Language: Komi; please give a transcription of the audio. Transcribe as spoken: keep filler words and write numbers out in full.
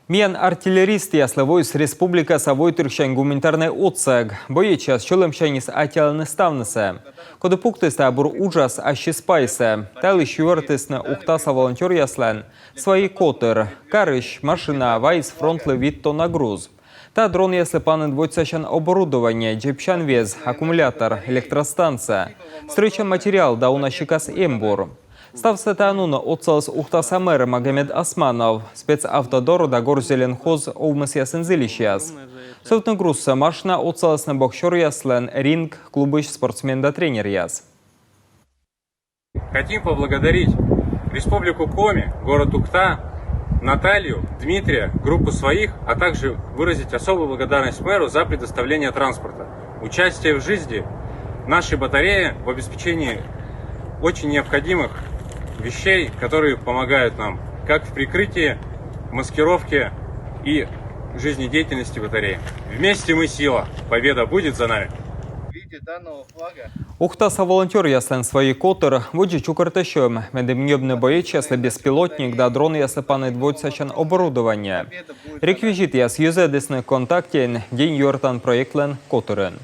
Миян артиллеристъяслы воис республикаса войтырсянь гуманитарнӧй отсӧг. Боечьяс сьӧлӧмсяньыс аттьӧалӧны ставнысӧ, коді пуктіс тайӧ бур уджас ассьыс пайсӧ. Та йылысь юӧртісны Ухтаса волонтёръяслӧн «Свои» котыр. Карысь машина вайис фронтлы вит тонна груз. Та дронъяслы паныд водзсасян оборудование, дзебсян вез, аккумулятор, электростанция, стрӧитчан материал да уна сикас эмбур. Ставсӧ тайӧ нуны отсаліс Ухтаса мэр Магомед Османов. «Спецавтодор» да «Горзеленхоз» овмӧсъясын зільысьяс. Сӧвтны грузсӧ машинаӧ отсалісны боксёръяслӧн ринг клубысь спортсмен да тренеръяс. Хотим поблагодарить Республику Коми, город Ухта, Наталью, Дмитрия, группу «Свои», а также выразить особую благодарность мэру за предоставление транспорта. Участие в жизни нашей батареи в обеспечении очень необходимых вещей, которые помогают нам как в прикрытии, маскировке и жизнедеятельности батареи. Вместе мы сила. Победа будет за нами. Ухтаса волонтёръяслӧн «Свои» котыр водзӧ чукӧртӧ сьӧм, медым ньӧбны боечьяслы беспилотник да дронъяслы паныд водзсасян оборудование. Реквизитъяс йӧзӧдісны «Контактеын» «День юӧртан» проектлӧн котырын.